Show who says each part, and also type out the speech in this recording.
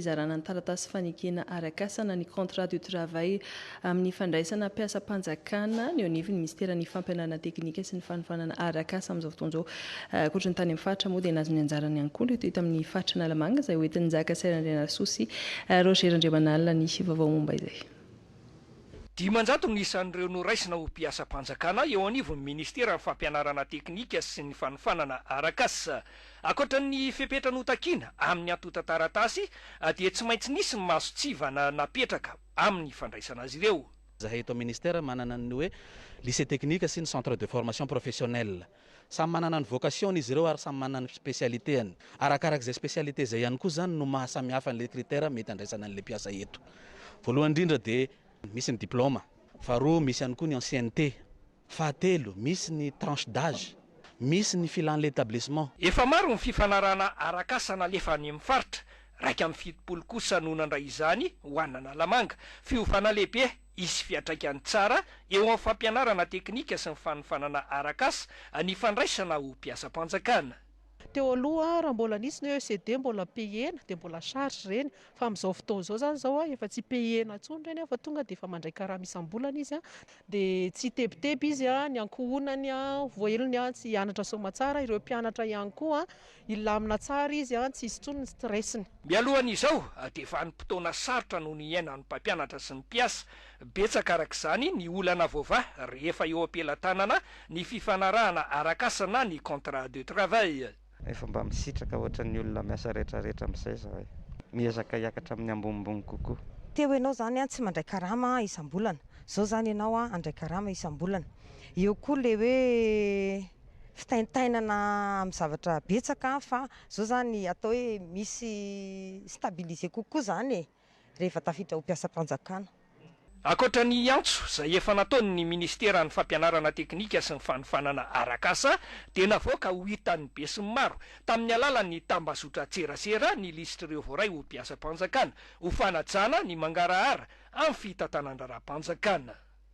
Speaker 1: fizarana ny taratasy fanekena arak'asa na ny contrat de travail amin'ny fandraisana mpiasam-panjakana ny eo anivon'ny minisiteran'ny fampianarana teknika sy ny fanofanana arak'asa amin'izao fotoana izao. Ankoatra ny tany amin'ny faritra moa dia nahazo ny anjarany ihany koa ireto hita amin'ny faritra Analamanga izay hoentin'i Njaka Sairandrianarisoa sy Roger Randriamanalina ny vaovao momba izay.
Speaker 2: 500 no isan'ireo noraisina ho mpiasam-panjakana eo anivon'ny minisiteran'ny fampianarana teknika sy ny fanofanana arak'asa. Ankoatra ny fepetra notakiana amin'ny antontan-taratasy dia tsy maintsy nisy ny mason-tsivana napetraka amin'ny fandraisana azy ireo.
Speaker 3: Zahay eto amin'ny ministère manana ny hoe lycée technique sy ny centre de formation professionnelle. Samy manana ny vocation-ny izy ireo ary samy manana ny spécialité-ny. Arakarak'izay spécialité izay ihany koa izany no maha samihafa an'ilay critère mety handraisana an'ilay mpiasa eto. Voalohany indrindra dia misy ny diplaoma. Faharoa misy ihany koa ny ancienneté. Fahatelo misy ny tranche d'âge. Misy ny filan'ilay établissement.
Speaker 2: Efa maro ny fifanarahana arak'asa nalefa any amin'ny faritra. 71 kosa no nandray izany ho an'Analamanga. Fiovana lehibe hisy fiantraikany tsara eo amin'ny fampianarana teknika sy ny fanofanana arak'asa ny fandraisana ho mpiasam-panjakana.
Speaker 4: Teo aloha raha mbola nisy ny ECD mbola payena dia mbola charge ireny fa amin'izao fotoana izao izany izao efa tsy payena intsony ireny fa tonga dia efa mandray karama isam-bolana izy dia tsy hitebiteby izy ny ankohonany voahelony tsy hianatra soamatsara ireo mpianatra ihany koa hilamina tsara izy tsy hisy intsony ny stress-ny.
Speaker 2: Mialohan'izao dia vanim-potoana sarotra no niainan'ny mpampianatra sy ny mpiasa. Betsaka araka izany ny olana voavaha rehefa eo am-pelatanana ny fifanarahana arak'asa na ny contrat de travail.
Speaker 5: Efa mba misitraka ohatran'ny olona miasa rehetrarehetra amin'izay izahay. Miezaka hiakatra amin'ny ambonimbony kokoa.
Speaker 6: Teo ianao izany tsy mandray karama isam-bolana, izao izany ianao handray karama isam-bolana. Eo koa ilay hoe fitaintainana amin'ny zavatra betsaka fa izao izany atao hoe misy stabiliser kokoa izany e, rehefa tafiditra ho mpiasam-panjakana.
Speaker 2: Ankoatra ny antso izay efa nataon'ny minisiteran'ny fampianarana teknika sy ny fanofanana arak'asa dia navoaka ho hitan'ny besinimaro tamin'ny alalan'ny tambazotran-tserasera ny lisitr'ireo voaray ho mpiasam-panjakana ho fanajana ny mangarahara amin'ny fitantanan-draharaham-panjakana.